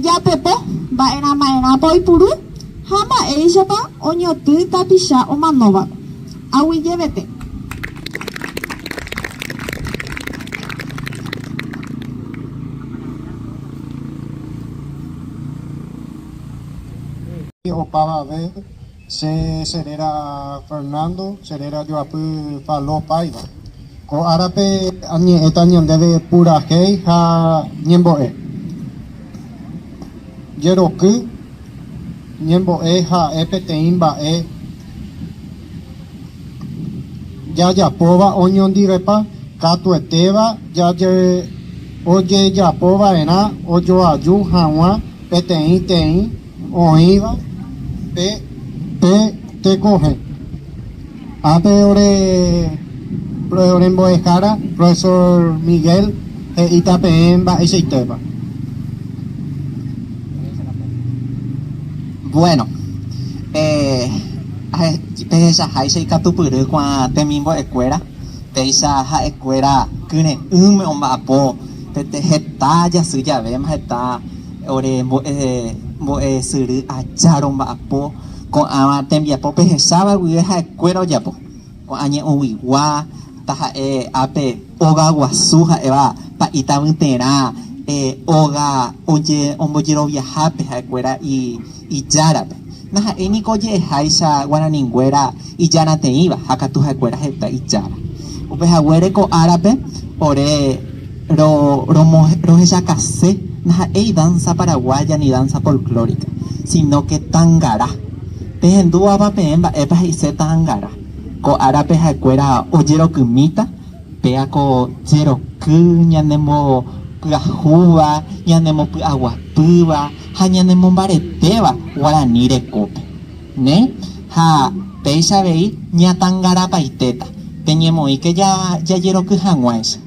japepo, mba'erã mba'erãpa oipuru ha mba'éichapa oñotỹ tapicha omanóva. Aguyjevete. Opavave Che cheréra Fernando, che réra joapy Falo Paiva. Ko árape añe'ẽta ñandéve purahéi ha ñembo'e. Jeroky ñembo'e ha'e peteĩ mba'e jajapóva oñondivepa katuetéva ojejapova'erã ojoaju hag̃ua peteĩ teĩ oĩva pe pe tekohe. Ápe ore ore mbo'ehára profesor Miguel he'íta peẽ mba'eichaitépa. Bueno, pehechaháicha ikatupyry ko'ã temimbo'ekuéra, péicha ha'ekuéra kyre'ỹme omba'apo heta jasy javéma heta Ore mbo'esyry aja romba'apo ko'ãva tembiapo pehecháva guive ha'ekuéra ojapo. Ko'ã ñe'ũguigua taha'e ápe óga guasu ha'éva pa'i tavyterã Óga ombojeroviahápe ha'ekuéra ijárape. Ndaha'éi niko oje'eháicha guaraninguéra ijarateĩva ha katu ha'ekuéra heta ijára. Upe haguére ko árape ore rohechakase ndaha'éi danza paraguaya ni danza folklórica, sino que tangara. Pehendúvapa peẽ mba'épa he'ise tangara? Ko árape ha'ekuéra ojerokymíta. Péa ko jeroky ñanembopyahúva, ñanembopy'aguapýva ha ñanemombaretéva guarani rekópe. Ne? Ha péicha avei ñatangarapaitéta, peñemoĩke jajeroky hag̃uáicha.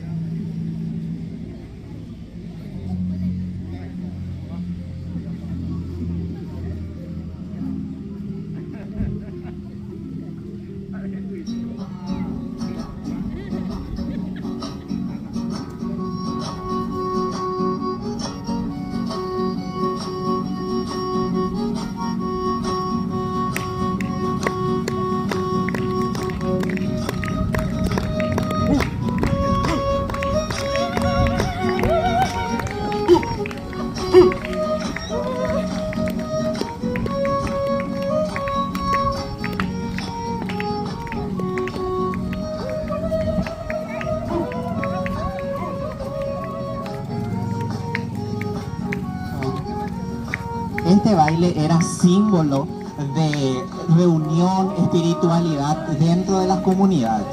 Este baile era símbolo de reunión, espiritualidad dentro de las comunidades.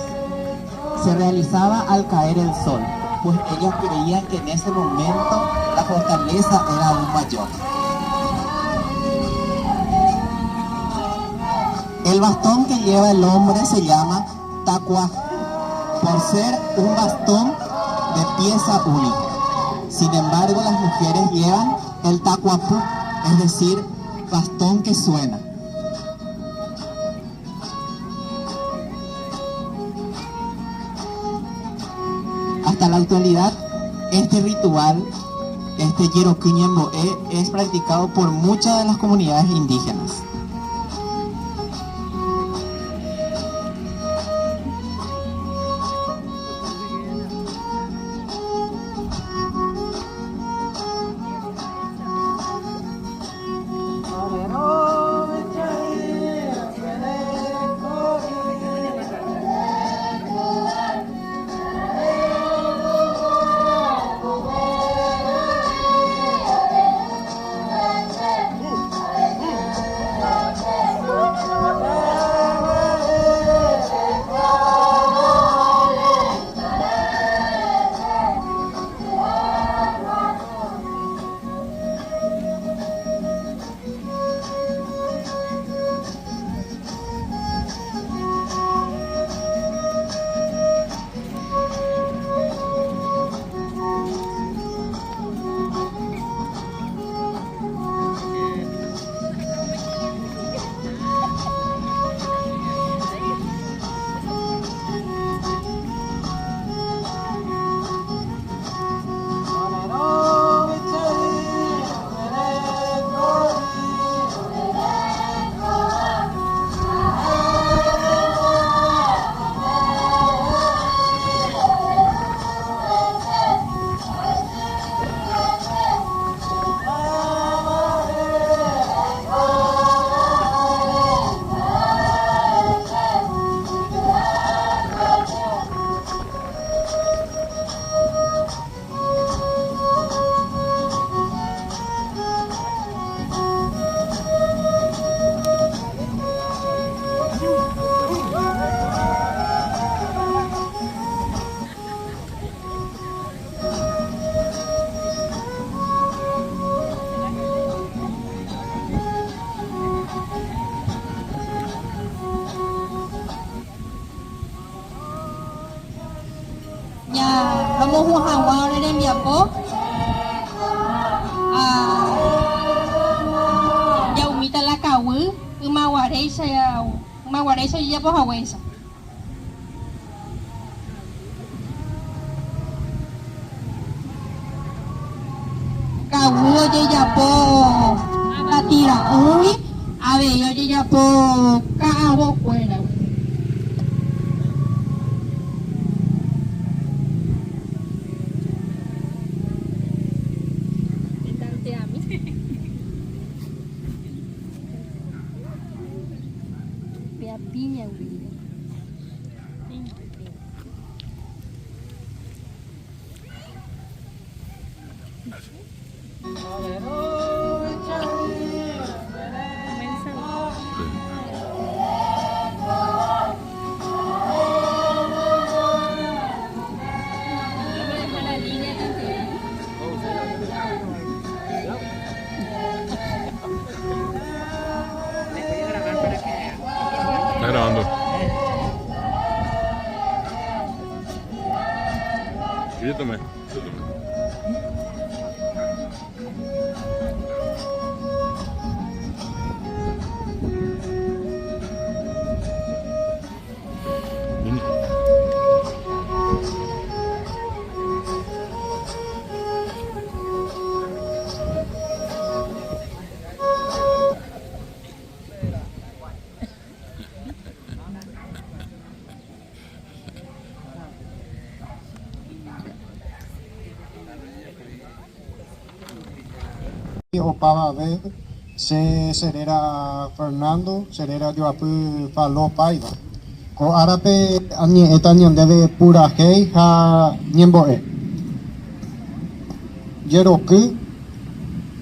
Se realizaba al caer el sol, pues ellos creían que en ese momento la fortaleza era aún mayor. El bastón que lleva el hombre se llama tacua, por ser un bastón de pieza única. Sin embargo, las mujeres llevan el tacuapú, es decir, bastón que suena. Hasta la actualidad, este ritual, este jeroky ñembo'e, es practicado por muchas de las comunidades indígenas. Ña romohu'ã hag̃ua ore rembiapo ha ja'umíta la kaguy ymaguaréicha ojejapo haguéicha. Kaguy ojejapo tatira'ỹgui, avei ojejapo ka'avokuéragui. Está grabando. Yo tomé. Yo tomé. Opavave, che cheréra Fernando, cheréra joapy Falo Paiva. Ko árape añe'ẽta ñandéve purahéi ha ñembo'e. Jeroky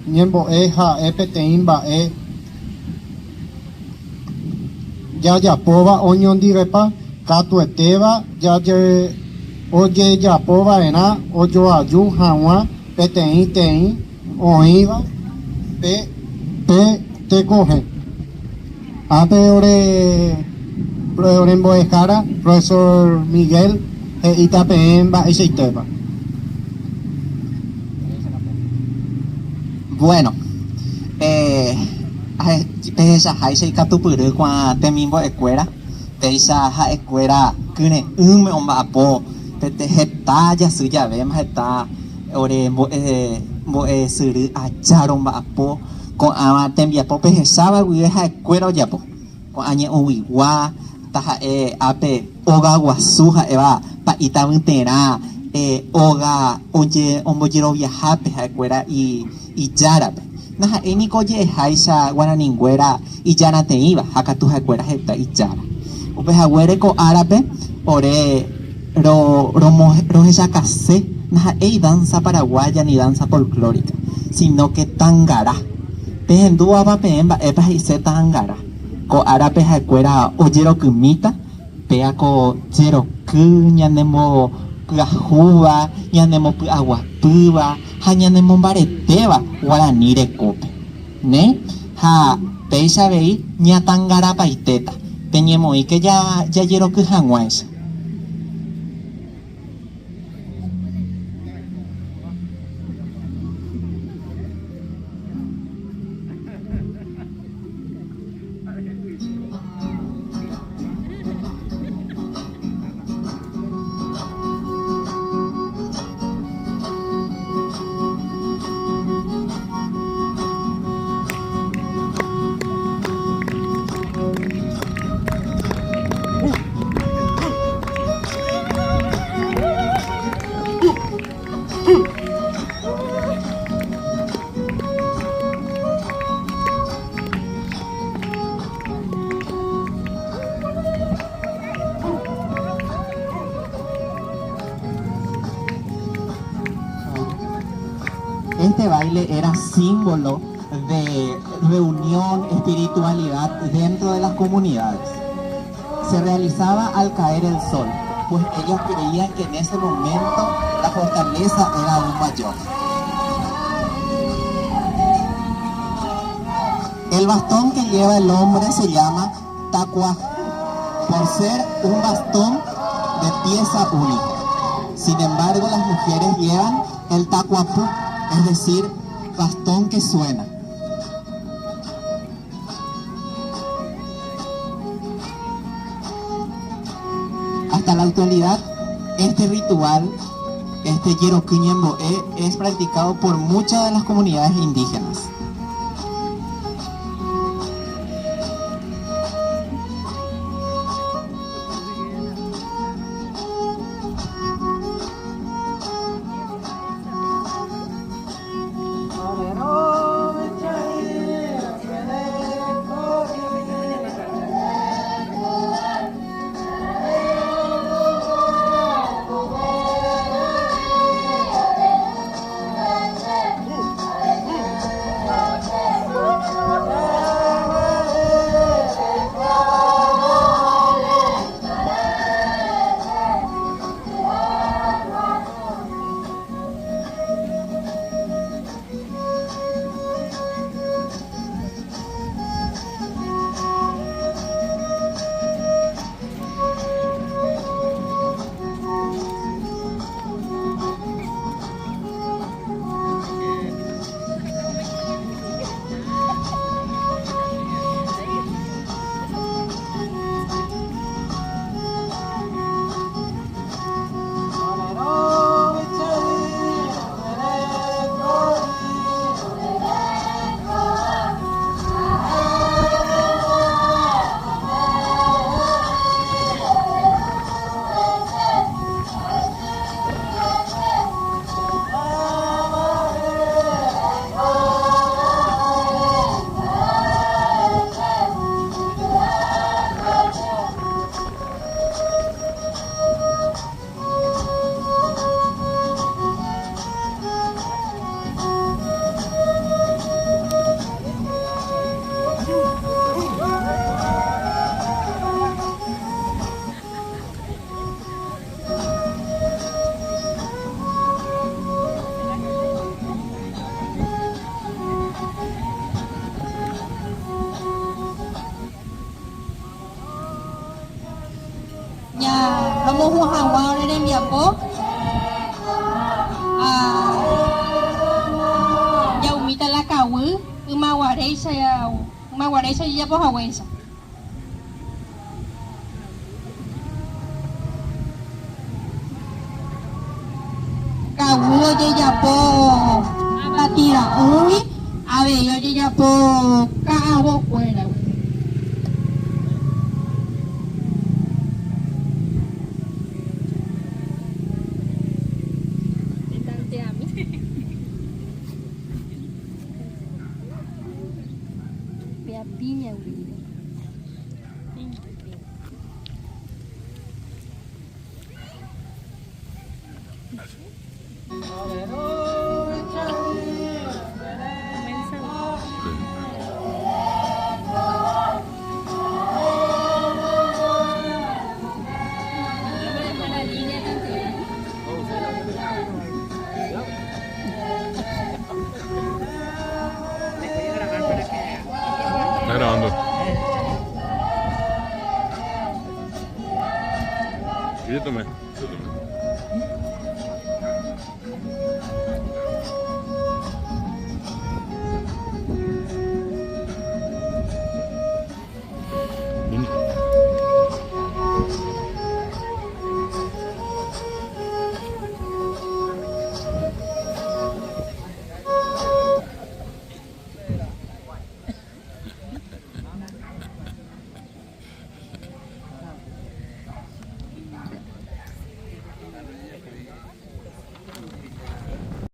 ñembo'e ha'e peteĩ mba'e jajapóva oñondivepa katuetéva ojejapova'erã ojoaju hag̃ua peteĩteĩ oĩva pe pe tekohe. Ápe ore ore mbo'ehára profesor Miguel he'íta peẽ mba'eichaitépa. Bueno, eh, pehechaháicha ikatupyry ko'ã temimbo'ekuéra, péicha ha'ekuéra kyre'ỹme omba'apo pete heta jasy javéma heta ore mbo'e mbo'esyry aja romba'apo ko'ãva tembiapo pehecháva guive ha'ekuéra ojapo. Ko'ã ñe'õguigua taha'e ápe óga guasu ha'éva pa'i tavyterã óga ombojeroviahápe ha'ekuéra ijárape. Ndaha'éi niko oje'eháicha guaraninguéra ijarateĩva ha katu ha'ekuéra heta ijára. Upe haguére ko árape ore rohechakase ndaha'éi danza paraguaya ni danza folklórica, sino que tangara. Pehendúvapa peẽ mba'épa he'ise ta'angara? Ko árape ha'ekuéra ojerokymíta, péa ko jeroky ñanembopyahúva, ñanembopy'aguapýva ha ñanemombaretéva guarani rekópe. Ne? Ha péicha avei ñatangarapaitéta, peñemoĩke jajeroky hag̃uáicha. Este baile era símbolo de reunión, espiritualidad dentro de las comunidades. Se realizaba al caer el sol, pues ellos creían que en ese momento la fortaleza era aún mayor. El bastón que lleva el hombre se llama tacua, por ser un bastón de pieza única. Sin embargo, las mujeres llevan el tacuapú, es decir, bastón que suena. Hasta la actualidad, este ritual, este Jeroky Ñembo'e, es practicado por muchas de las comunidades indígenas. Romohu'ã hag̃ua ore rembiapo ha ja'umíta la kaguy ymaguaréicha ojejapo haguéicha. Kaguy ojejapo tatira'ỹgui, avei ojejapo ka'avokuéragui. Está grabando. Yo tomé. Yo tomé.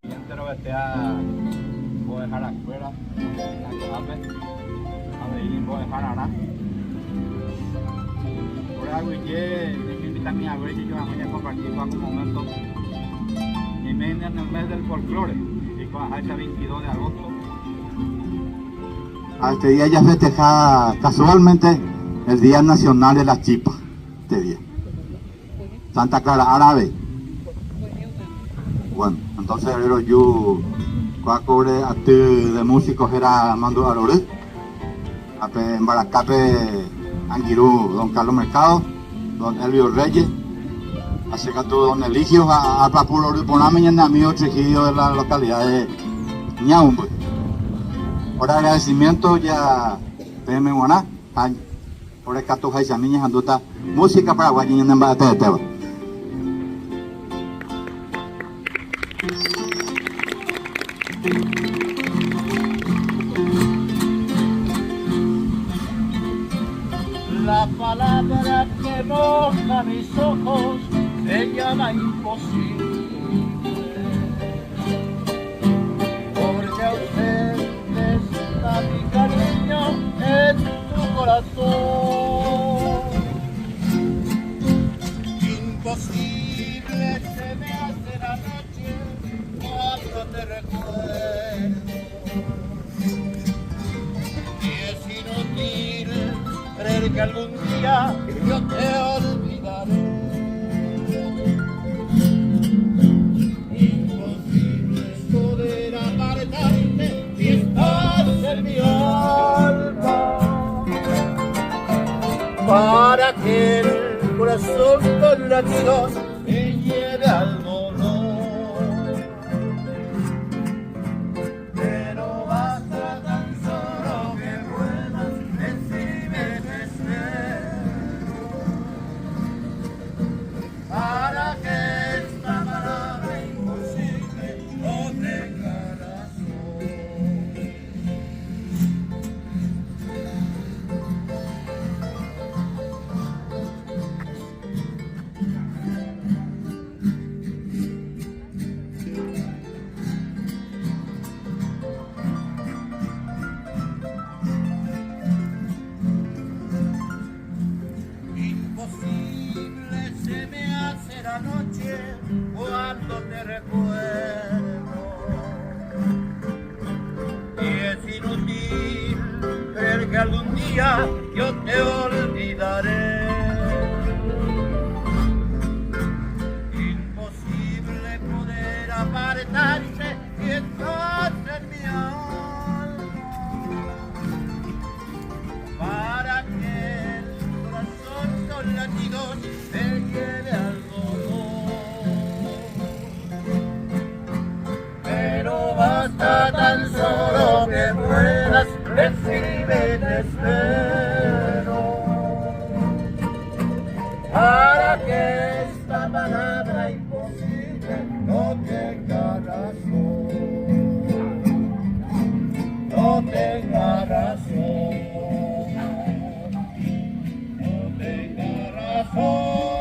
Enterovetea mbo'eharakuéra oĩhína ko'ápe, avei mbo'ehararã. Ore aguyje ñañeinvitami haguére jaju hag̃ua ñakomparti ko'ã ko momento. Ñaime en el mes del folklore, jaikuaaháicha 22 de agosto. A este día ya festeja casualmente el Día Nacional de la Chipa, este día. Santa Clara Árabe. Bueno, entonces roju kóa kóre aty de músicos héra Mandu'a Rory, ha pe mbarakápe angirũ don Carlos Mercado, don Elvio Reyes, ha che katu don Eligio ha apapu rory porãme ñane amigo Trigilio de la localidad de Ñaumby. Ore agradecimiento ja peẽme g̃uarã ha ore katu haichami ñahendúta música paraguaya ñane mba'eteetéva. La palabra que moja mis ojos se llama imposible. Porque ausente está mi cariño en tu corazón. Imposible se me hace la noche cuando te recuerdo. Y es inútil creer que algún día yo te olvidaré. Imposible es poder apartarte si estás en mi alma. Para que el corazón con latidos me lleve al dolor. Pero basta tan solo que puedas decirme te espero para que esta palabra imposible no tenga razón. Imposible se me hace la noche cuando te recuerdo. Y es inútil creer que algún día yo te olvidaré. Imposible poder apartarse si estás en mi alma. Para que el corazón con latidos me lleve al Que puedas, escribe, te espero. Para que esta palabra imposible no tenga razón. No tenga razón. No tenga razón.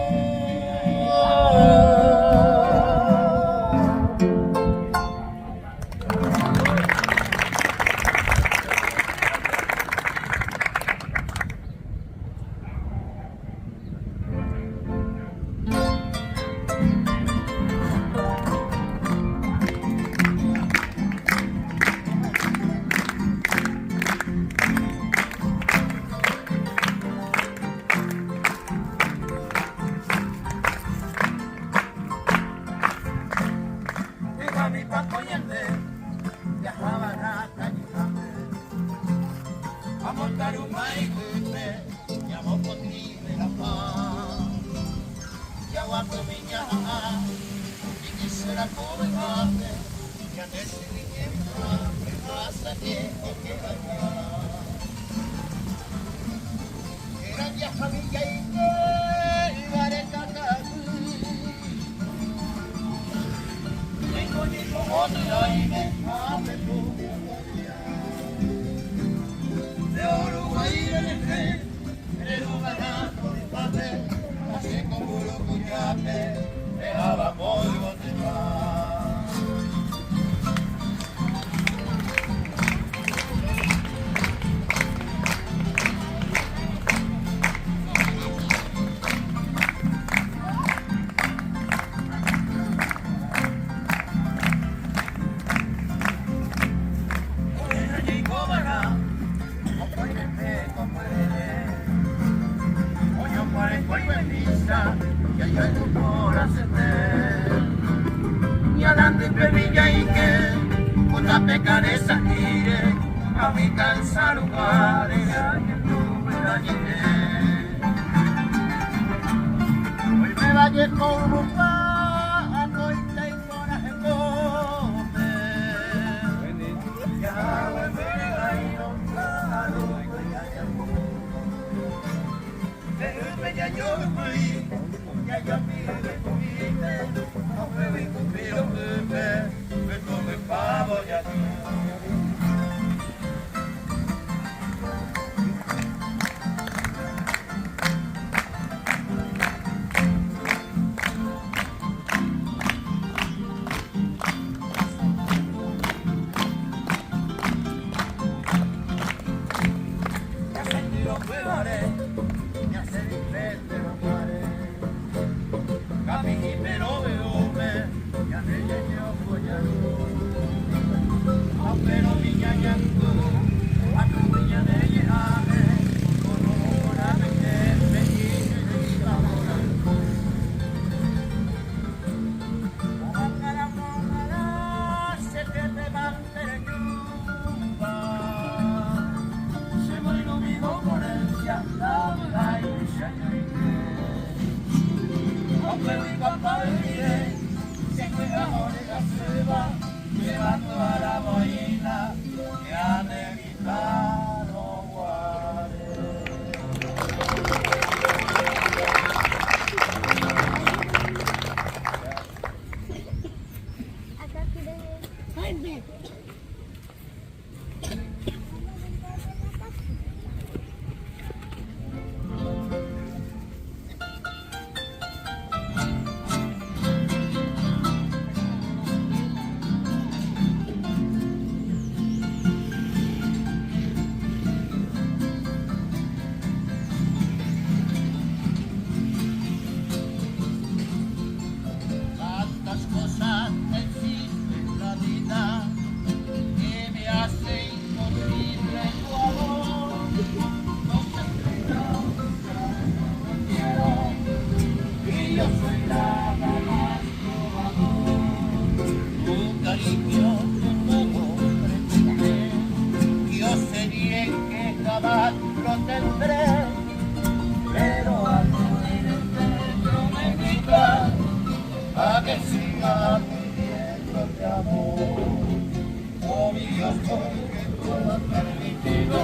tú has permitido,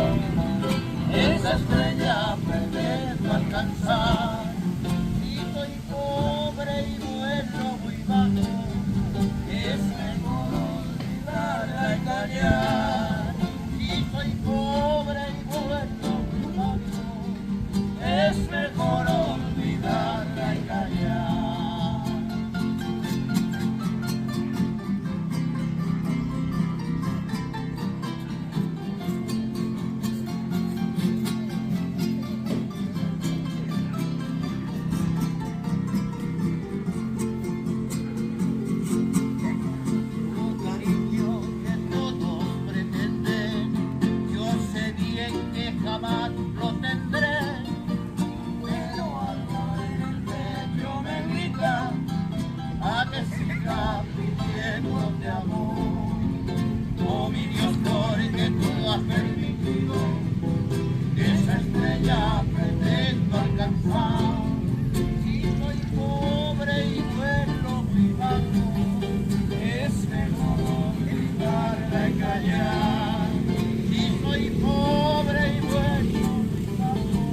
esa estrella pretendo alcanzar. Si soy pobre y vuelo muy bajo, es mejor olvidarla y callar. Si soy pobre y vuelo muy bajo, es mejor olvidarla y callar. Tu cariño que todos pretenden, yo sé bien que jamás lo tendré, pero algo en el pecho me grita a que siga pidiéndote amor. Oh mi Dios, porque tú has permitido esa estrella pretendo alcanzar. Si soy pobre y vuelo muy bajo, es mejor olvidarla y callar. Si soy pobre y vuelo muy bajo,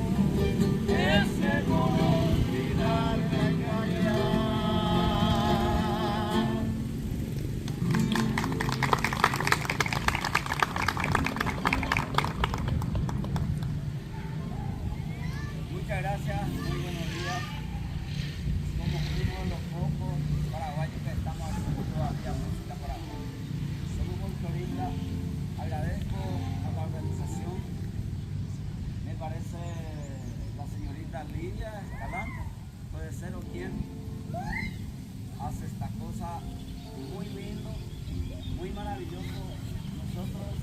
es mejor olvidarla y callar. Muchas gracias, muy buenos días. Somos uno de los pocos paraguayos que estamos haciendo todavía música paraguaya. Somos folcloristas. Agradezco a la organización. Me parece la señorita Lidia Escalante, puede ser o quien hace esta cosa muy lindo, muy maravilloso. Nosotros,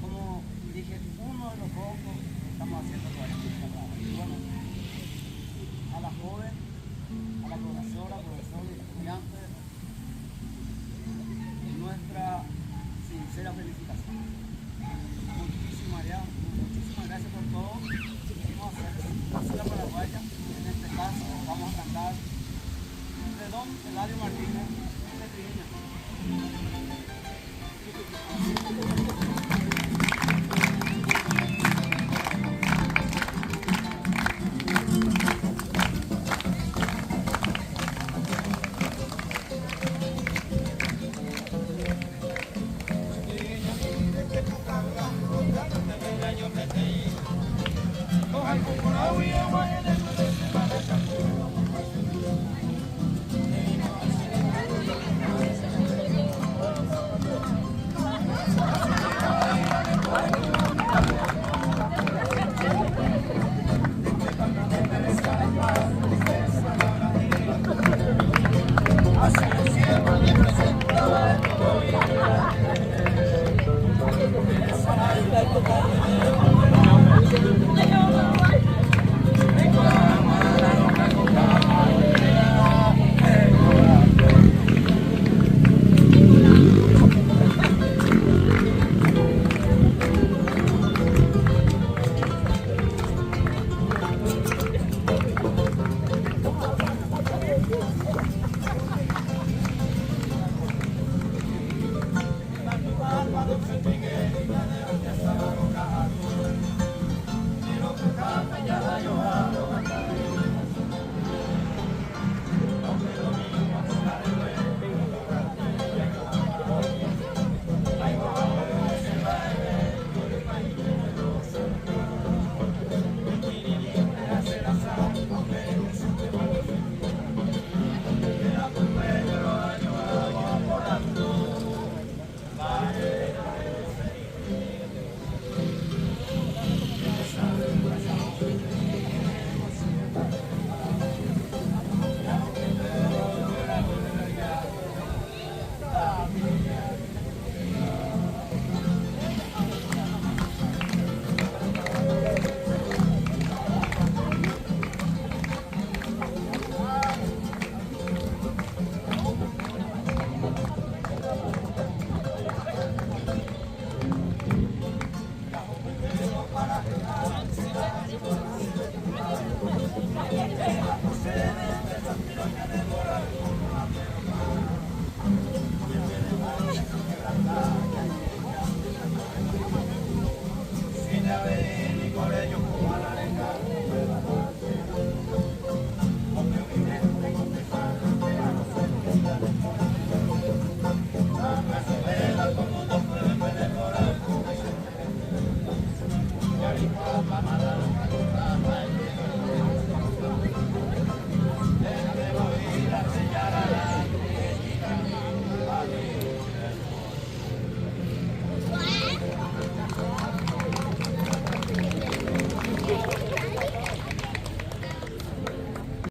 como dije, uno de los pocos que estamos haciendo todavía música paraguaya. Y bueno, a la joven, a la profesora, profesor y estudiante, nuestra sincera felicitación. Muchísimas gracias, muchísimas gracias por todo. Vamos a hacer música paraguaya. En este caso vamos a cantar de don Eladio Martínez.